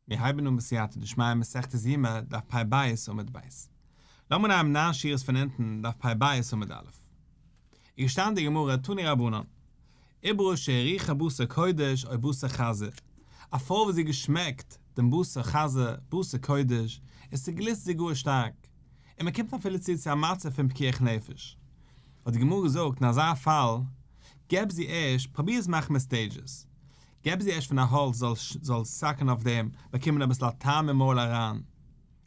מיר הייבן אן בסייעתא דשמיא מסכת יומא דף פ ב עמוד ב'. לאמיר נעמען ניין שורות פון אונטן דף פ ב עמוד א'. איז געשטאנען די גמרא תנו רבנן. עוברה שהריחה בשר קודש או בשר חזיר. א פרוי וואס זי געשמעקט דעם בשר חזיר, בשר קודש, און ס'גליסט זי גאר שטארק. און מ'קומט אפילו צו צו א מצב פון פיקוח נפש. האט די גמרא געזאגט אין אזא פאל, געב זי ערשט, פרוביר עס מאכן מיט stages. געב זי ערשט פון א האלץ זאל זאל suck ען אויף דעם, באקומען אביסל א טעם אין מויל אריין.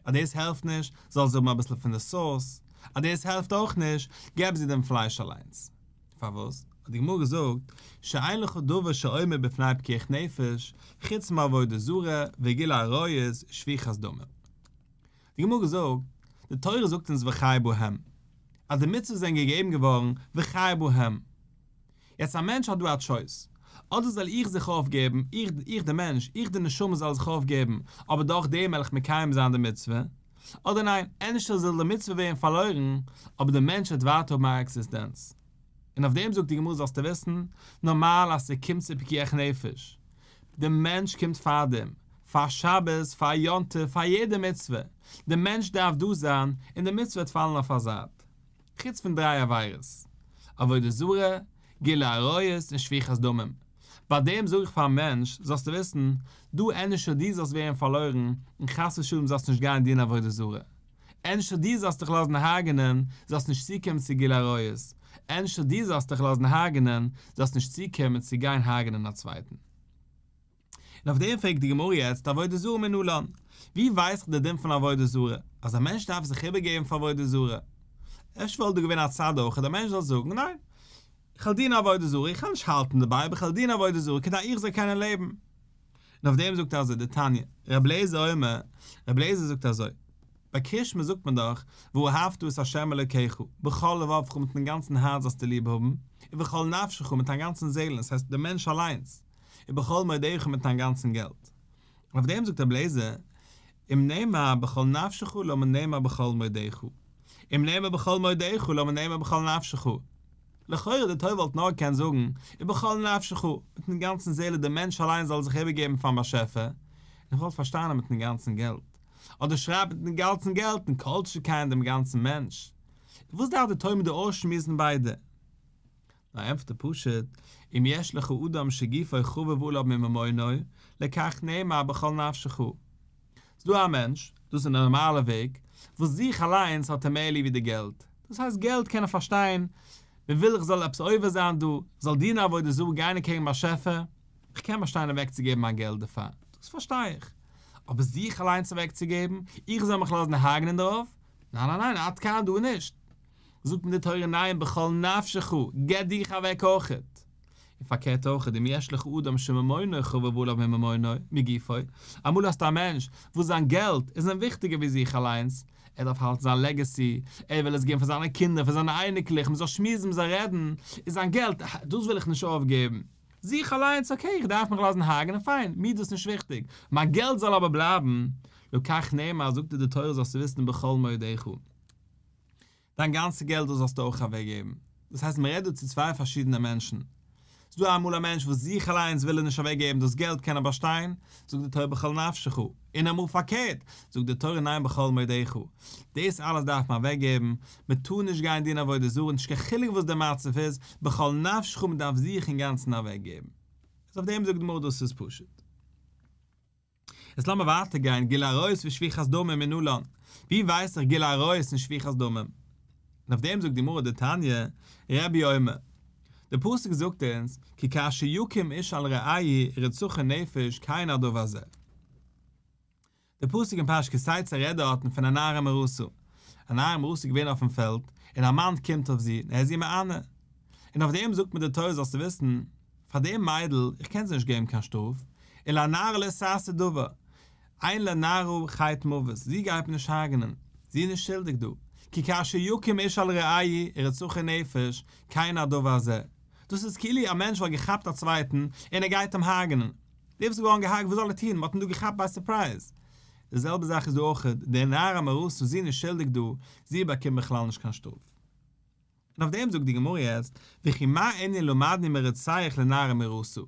אז דאס העלפט נישט, זאל זי האבן אביסל פון די סאוס. אז דאס העלפט אויך נישט, געב זי דעם פלייש אליינס. פארוואס? האט די גמרא געזאגט, שאין לך דבר שעומד בפני פיקוח נפש, חוץ מעבודה זרה וגילוי עריות ושפיכת דמים. די גמרא געזאגט, די תורה זאגט אונז וחי בהם, אז די מצוות זענען געגעבן געווארן וחי בהם. יעצט א מענטש האט דא א choice, אדער זאל איך זיך אויפגעבן, איך, איך די מענטש, איך די נשמה זאל זיך אויפגעבן, אבער דורך דעם וועל איך מקיים זיין די מצוה, אדער ניין, ענדערש זאל די מצוה ווערן פארלוירן, אבער די מענטש וועט ווייטער האבן א עקזיסטענץ. און אויף דעם זאגט די גמרא זאלסטו וויסן, נארמאל אז ס'קומט צו פיקוח נפש, די מענטש קומט פארדעם, פאר שבת, פאר יום טוב, פאר יעדע מצוה, די מענטש דארף דא זיין, און די מצוה וועט פאלן אויף א זייט. חוץ פון דריי עבירות, עבודה זרה, גילוי עריות און שפיכת דמים. ביי דעם זאג איך פארן מענטש, זאלסטו וויסן, דא ענדערשער דו זאלסט ווערן פארלוירן, און חס ושלום זאלסט נישט גיין דינען עבודה זרה. ענדערשער דו זאלסט דיך לאזן הרג'נען, זאלסט נישט צוקומען צו גילוי עריות. ענדערשער דו זאלסט דיך לאזן הרג'נען, זאלסט נישט צוקומען צו גיין הרג'נען א צווייטן. און אויף דעם פרעגט די גמרא יעצט עבודה זרה מנלן, ווי ווייס איך די דין פון עבודה זרה, אז א מענטש דארף זיך איבערגעבן פאר עבודה זרה? אפשר וואלט דא געווען א צד אויך אז דער מענטש זאל זאגן, ניין, איך וועל דינען עבודה זרה, איך וועל נישט האלטן דערביי, אבער איך וועל דינען עבודה זרה כדי איך זאל קענען לעבן. און אויף דעם זאגט אזוי די תניא, רבי אליעזר אומר, רבי אליעזר זאגט אזוי, ביי קריאת שמע זאגט מען דאך, ואהבת את ה' אלוקיך, בכל לבבך מיטן גאנצן הארץ זאלסטו ליב האבן, ובכל נפשך מיט דיין גאנצן זעהל, עס הייסט דער מענטש אליינס, ובכל מאודך מיט דיין גאנצן געלט. און אויף דעם זאגט רבי אליעזר, אם נאמר בכל נפשך למה נאמר בכל מאודך. אם נאמר בכל מאודך למה נאמר בכל נפשך. לכאורה די תורה וואלט נאר געקענט זאגן, ובכל נפשך, מיטן גאנצן זעהל דער מענטש אליין זאל זיך איבערגעבן פארן באשעפער, און איך וואלט פארשטאנען מיטן גאנצן געלט. אדער שרייב מיטן גאנצן געלט און כל שכן דעם גאנצן מענטש. וואס דארף די תורה מיט די אויסשמועסן ביידע? נאר ענטפערט ער פשוט, אם יש לך אדם שגופו חביב עליו מממונו, לכך נאמר בכל נפשך. ס'דא א מענטש, דאס איז די נארמאלע וועג, וואס זיך אליינס האט ער מער ליב ווי די געלט. דאס הייסט געלט קען ער פארשטיין, מען וויל איך זאל עפעס עובר זיין דא, איך זאל דינען עבודה זרה גיין אקעגן באשעפער, איך קען באשטיין אוועקצוגעבן מיין געלט דערפאר, דאס פארשטיי איך. אבער זיך אליינס אוועקצוגעבן, איך זאל מיך לאזן הרג'נען דערויף? ניין ניין ניין, עד כאן דא נישט. זאגט מיר די תורה ניין בכל נפשך, געב דיך אוועק אויכעט. און פארקערט אויכעט, אם יש לך אדם שממונו חביב עליו מממונו, מגופו, אמאל האסטו א מענטש וואס זיין געלט איז אים וויכטיגער ווי זיך אליינס, ער דארף האלטן זיין legacy, ער וויל עס געבן פאר זיינע קינדער, פאר זיינע אייניקלעך, מען זאל שמועסן, מען זאל רעדן, איז זיין געלט, דאס וויל איך נישט אויפגעבן. זיך אליינס, okay, איך דארף מיך לאזן הרג'נען, פיין, מיר איז דאס נישט וויכטיג, מיין געלט זאל אבער בלייבן, לכך נאמר, זאגט דיר די תורה זאלסטו וויסן בכל מאודך. דיין גאנצע געלט דאס זאלסטו אויך אוועקגעבן. דאס הייסט מען רעדט דא צו צוויי פארשידענע מענטשן. ס'איז דא אמאל א מענטש וואס זיך אליינס וויל ער נישט אוועקגעבן דאס געלט קען ער באשטיין, זאגט די תורה בכל נפשך, און אמאל פארקערט, זאגט די תורה ניין בכל מאודך. דאס אלעס דארף מען אוועקגעבן, מען טאר נישט גיין דינען עבודה זרה נישט קיין חילוק וואס דער מצב איז, בכל נפשך מען דארף זיך אינגאנצן אוועקגעבן. איז אויף דעם זאגט די גמרא דאס איז פשוט. יעצט לאמיר ווייטער גיין, גילוי עריות ושפיכת דמים מנלן, ווי ווייס איך גילוי עריות און שפיכת דמים? און אויף דעם זאגט די גמרא דתניא, רבי אומר, די פסוק זאגט אונז, כי כאשר יקום איש על רעהו ורצחו נפש כן הדבר הזה. די פסוק אין פרשת כי תצא רעדט דארטן פון א נערה מאורסה, א נערה מאורסה איז געווען אויפן פעלד, און א מאן קומט אויף זי און ער איז איר מענה, און אויף דעם זאגט מיר די תורה זאלסטו וויסן, פאר דעם מיידל, איך קען זי נישט געבן קיין שטראף, ולנערה לא תעשה דבר, אין לנערה חטא מוות, זי גייט מען נישט הרג'נען, זי איז נישט שולדיג דא, כי כאשר יקום איש על רעהו ורצחו נפש, כן הדבר הזה. דאס איז כאילו א מענטש וואלט געכאפט א צווייטן און ער גייט אים הרג'נען. דער וואס איז געווארן געהארגט וואס זאל ער טון, מען האט אים דא געכאפט ביי surprise. די זעלבע זאך איז דא אויך, די נערה המאורסה זי איז נישט שולדיג דא, זי באקומט בכלל נישט קיין שטראף. און אויף דעם זאגט די גמרא יעצט, וכי מה ענין למדנו מרוצח לנערה מאורסה?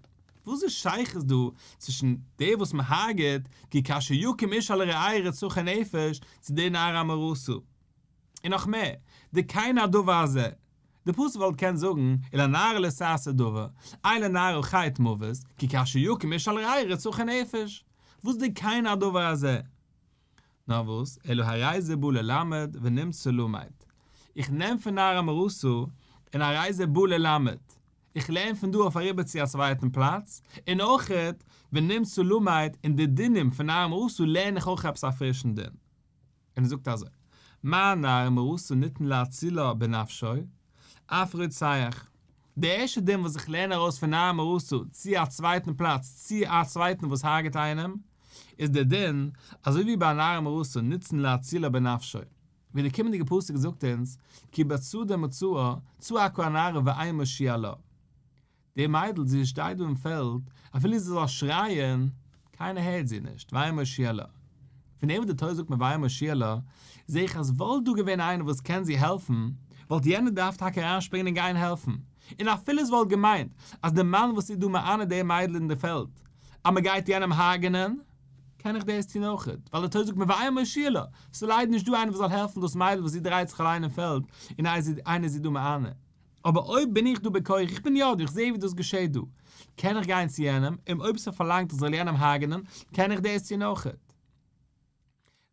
וואס איז שייכות דא צווישן דער וואס מען הרג'עט, כי כאשר יקום איש על רעהו רוצחי נפש, צו די נערה המאורסה? און נאך מער, דכן הדבר הזה, די פסוק וואלט געקענט זאגן, ולנערה לא תעשה דבר, אין לנערה חטא מוות, כי כאשר יקום איש על רעהו רוצחי נפש. וואס דכן הדבר הזה? נאר וואס, אלא הרי זה בא ללמד ונמצא למד. איך נעם פון נערה המאורסה, און הרי זה בא ללמד. איך לערן פון דא אויף אריבער צו א צווייטן פלאץ, און אויכעט, ונמצא למד, אין די דינים פון נערה המאורסה לערן איך אויך עפעס א פרישן דין. און ער זאגט אזוי, מה נערה המאורסה ניתן להצילה בנפשו, אף רוצח. די ערשטע דין וואס איך לערן ארויס פון נערה המאורסה צו א צווייטן פלאץ צו א צווייטן וואס הרג'ט איינעם, איז דער דין, אזוי ווי ביי נערה המאורסה ניתן להצילה בנפשו, ווי דער קומענדיגער פסוק זאגט אונז, כי בשדה מצאה, צעקה הנערה ואין מושיע לה. די מיידל זי שטייט דא אין פעלד, אפילו זי זאל שרייען, קיינער הערט זי נישט, ואין מושיע לה. פון דעם וואס די תורה זאגט מיר ואין מושיע לה, זע איך אז וואלט דא געווען איינער וואס קען זי העלפן, וואלט יענער דארפט טאקע אריינשפרינגען און גיין העלפן. און אפילו עס וואלט געמיינט אז די מאן וואס איז דא מענה די מיידל אין די פעלד, אז מען גייט יענעם הרג'נען, קען איך דאס טון אויכעט, ווייל די תורה זאגט מיר ואין מושיע לה, ס'איז ליידער נישט דא איינער וואס זאל העלפן דאס מיידל וואס זי דרייט זיך אליין אין פעלד און איינער איז זי דא מענה. אבער אויב בין איך דא בכח, איך בין יא דא, איך זע ווי דאס געשעט דא, קען איך גיין צו יענעם, און אויב ס'פארלאנגט איך זאל יענעם הרג'נען, קען איך דאס טון אויכעט.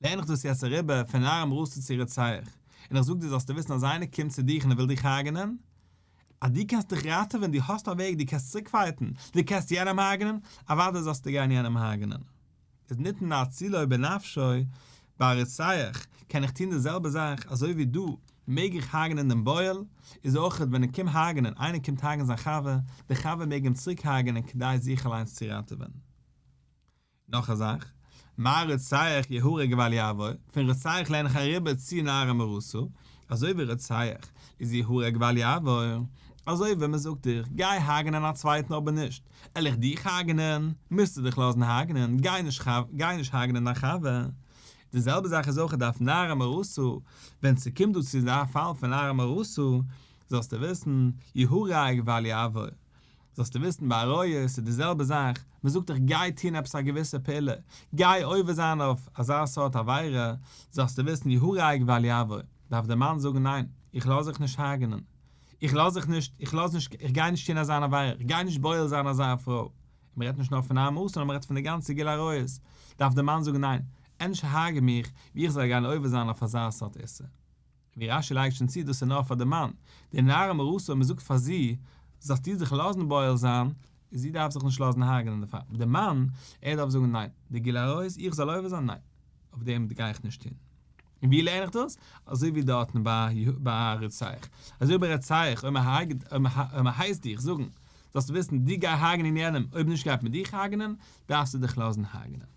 לערן איך דאס יעצט אריבער פון נערה המאורסה צו רוצח, און איך זאג דיר זאלסטו וויסן אז איינער קומט צו דיך און ער וויל דיך הרג'נען, אז דו קענסט דיך ראטעווען, דו האסט א וועג, דו קענסט צוריקפייטן, דו קענסט יענעם הרג'נען, אוודאי זאלסטו גיין יענעם הרג'נען. איז ניתן להצילו בנפשו, ביי רוצח קען איך טון די זעלבע זאך אזוי ווי דא מעג איך הרג'נען דעם בועל, איז אויכעט ווען איך קום הרג'נען, איינער קומט הרג'נען זיין חבר, דער חבר מעג אים צוריק הרג'נען כדי זיך אליינס צו ראטעווען. נאך א זאך, מה רוצח יהרג ואל יעבור, פון רוצח לערן איך אריבער צו נערה המאורסה, אזוי ווי רוצח איז יהרג ואל יעבור, אזוי ווען מען זאגט דיך גיי הרג'נען א צווייטן אבער נישט על איך דיך הרג'נען, מוזטו דיך לאזן הרג'נען, גיי נישט גיי נישט הרג'נען דיין חבר. די זעלבע זאך איז אויך אויף נערה המאורסה, ווען ס'קומט דא צו די פאל פון נערה המאורסה, זאלסטו וויסן, יהרג ואל יעבור. זאלסטו וויסן ביי עריות איז די זעלבע זאך, מען זאגט דיך גיי טון עפעס א געוויסע פעולה, גיי עובר זיין אויף אזא סארט עבירה, זאלסטו וויסן יהרג ואל יעבור, דארף דער מאן זאגן ניין, איך לאז זיך נישט הרג'נען, איך לאז זיך נישט, איך לאז נישט, איך גיי נישט טון אזא עבירה, איך גיי נישט בועל זיין אזא פרוי, און מען רעדט נישט נאר פון נערה המאורסה נאר מען רעדט פון די גאנצע גילוי עריות, דארף דער מאן זאגן ניין, ענדערש הרג'ע מיך, ווי איך זאל גיין עובר זיין אויף אזא סארט איסור. ווי רש"י לייגט שוין צו דאס איז נאר פאר די מאן, די נערה המאורסה אויב מען זאגט פאר זי זאלסטו זיך לאזן בועל זיין, זי דארף זיך נישט לאזן הרג'נען דערפאר, אבער די מאן, ער דארף זאגן ניין, די גילוי עריות איך זאל עובר זיין ניין, אויף דעם גיי איך נישט טון. און ווי לערן איך דאס? אזוי ווי דארטן ביי ביי רוצח, אזוי ביי רוצח אויב מען הרג'ט אויב מען הייסט דיך זאגן זאלסטו וויסן דו גיי הרג'נען יענעם אויב נישט גייט מען דיך הרג'נען, דארפסטו דיך לאזן הרג'נען.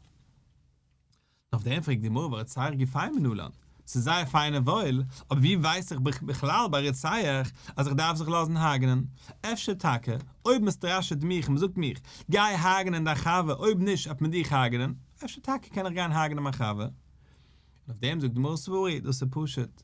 אויף דעם פרעגט די גמרא ורוצח גופיה מנלן, ס'איז זייער פיין און וואויל, אבער ווי ווייס איך בכלל ביי רוצח אז איך דארף זיך לאזן הרג'נען? אפשר טאקע אויב מ'סטראשעט מיך און מ'זאגט מיך גיי הרג'נען דיין חבר אויב נישט וועט מען דיך הרג'נען, אפשר טאקע קען איך גיין הרג'נען מיין חבר? און אויף דעם זאגט די גמרא סברא היא, דאס איז פשוט,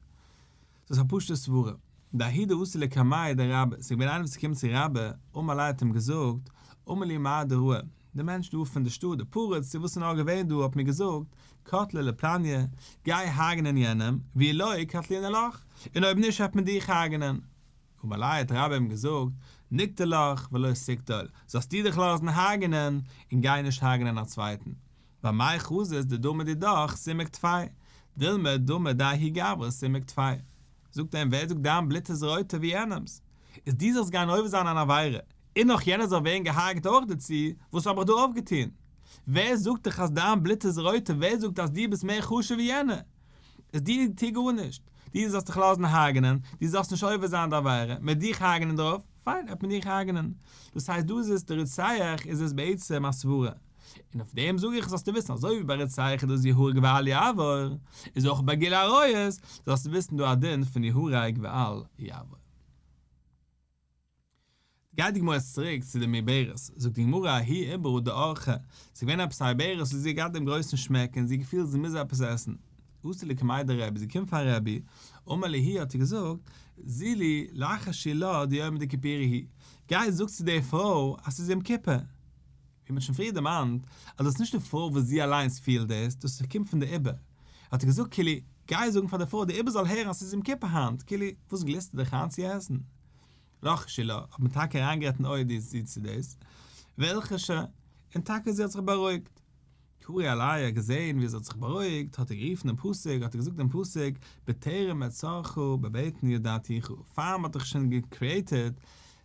דאס איז א פשוט'ע סברה, דההוא דאתא לקמיה דרבה, ס'איז געווען איינער וואס איז געקומען צו רבה, אמר ליה האט אים געזאגט, אמר לי מר דראי, דער מענטש דא פון די שטאט, די פריץ, צו וואס איז נאר געווען דא, האט מיר געזאגט, קטליה לפלניא, גיי הרג'נען יענעם, ואי לא קטלינן לך, און אויב נישט וועט מען דיך הרג'נען. אמר ליה האט רבה אים געזאגט, נקטול לך ולא תקטול, זאלסטו דיך לאזן הרג'נען, און גיי נישט הרג'נען א צווייטן. ואמאי חזית דדמא דידך סומק טפי, דילמא דמא דההוא גברא סומק טפי. זאגט ער אים, ווער זאגט דיין בלוט איז רויטער ווי יענעמ'ס? איז דו זאלסט גיין עובר זיין אן עבירה, און נאך יענער זאל ווערן געהארגעט אויך דערצו, וואס האב איך דא אויפגעטון? ווער זאגט דיך אז דיין בלוט איז רויטער, ווער זאגט אז דו ביסט מער חשוב ווי יענער? איז דו טו גארנישט, דו זאלסט דיך לאזן הרג'נען, דו זאלסט נישט עובר זיין די עבירה, מ'עט דיך הרג'נען דערויף, פיין, וועט מען דיך הרג'נען. דאס הייסט דא איז עס די רוצח איז עס בעצם א סברה. און אויף דעם זאג איך זאלסטו וויסן אזוי ווי ביי רוצח איז דאס יהרג ואל יעבור, איז אויך ביי גילוי עריות זאלסטו וויסן דא א דין פון יהרג ואל יעבור. גייט די גמרא יעצט צוריק צו די מעוברת, זאגט די גמרא ההיא עוברה דאורחא, ס'איז געווען עפעס א עוברת וואס זי האט געהאט דעם גרויסן שמעק און זי האט געפילט זי מוז עפעס עסן, אתא לקמיה דרבי, זי קומט פאר רבי, אמר להו האט ער געזאגט, זילו לחשו לה דיומא דכיפורי הוא, גיי זאג צו די פרוי אז ס'איז יום כיפור. ווי מ'האט שוין פריער דערמאנט, אז דאס איז נישט די פרוי וואס זי אליינס פילט דאס, דאס קומט פון די עובר. האט ער געזאגט כאילו, גיי זאגן פאר די פרוי, די עובר זאל הערן אז ס'איז יום כיפור היינט, כאילו, וואס גליסטו דיך היינט צו עסן? לחשו לה, האט מען טאקע אריינגערעדט אין אויער די זי צו דאס, ואילחשה, און טאקע זי האט זיך בארואיגט. קרי עליה האט געזען ווי זי האט זיך בארואיגט, האט ער גערופן דעם פסוק, האט ער געזאגט דעם פסוק, בטרם אצורך בבטן ידעתיך, פאר מ'האט דיך שוין געקריעטעד,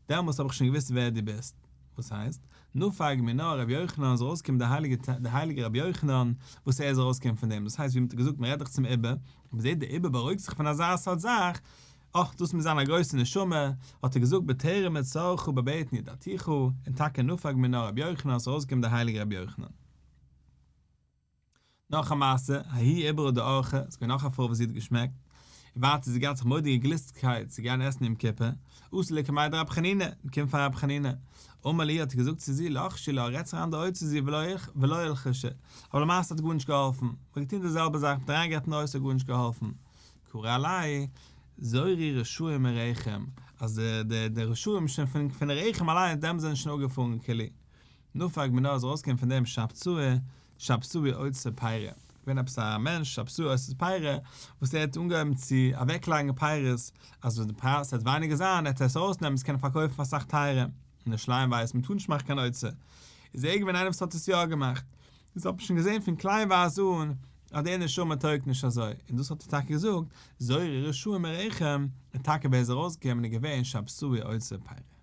דעמאלס האב איך שוין געוואוסט ווער דו ביסט. וואס הייסט? נפק מינה רבי יוחנן איז ארויסגעקומען דער הייליגער דער הייליגער רבי יוחנן, וואס ער איז ארויסגעקומען פון דעם, דאס הייסט ווי מ'האט געזאגט מ'רעדט דאך צום עובר, און מ'זעט דער עובר בארואיגט זיך פון אזא סארט זאך, אה, דאס מוז זיין א גרויסע נשמה, האט ער געזאגט בטרם אצורך בבטן ידעתיך, און טאקע נפק מינה רבי יוחנן איז ארויסגעקומען דער הייליגער רבי יוחנן. נאך א מעשה, ההיא עוברה דארחא, עס איז געווען נאך א פרוי וואס זי האט געשמעקט, און ווייטער זי געהאט זיך מורא'דיגע גליסטקייט צו גיין עסן יום כיפור, אתא לקמיה דרב חנינא, געקומען פאר רב חנינא, אמר להו האט ער געזאגט צו זי, לחשו לה, רעדט זיך איין די אויער צו זי ולא אילחשה, אבער למעשה האט גארנישט געהאלפן, מען האט געטון די זעלבע זאך, מען האט אריינגערעדט אין אויער עס האט גארנישט געהאלפן, קרי עליה, זורו רשעים מרחם, אז די די רשעים שוין פון פון רחם אליינס דעם זענען שוין אפגעפארן וכו'. נפק מינה איז ארויסגעקומען פון דעם שבתאי, שבתאי אוצר פירי, געווען עפעס א מענטש שבתאי אוצר פירי, וואס ער האט אנגעהויבן צו אוועקלייגן פירות, אז ווען די פרייז וועט ווייניגער זיין וועט ער עס ארויסנעמען עס קענען פארקויפן פאר אסאך טייערער, אין ירושלים ווייסט מען טאר נישט מאכן קיין אוצר, איז ער געווען איינער וואס האט עס יא געמאכט. דאס האט מען שוין געזען פון קליינווייז אן אז דער נשמה טויגט נישט אזוי, און דאס האט ער טאקע געזאגט, זורו רשעים מרחם, און טאקע ווער איז ארויסגעקומען איז געווען שבתאי אוצר פירי.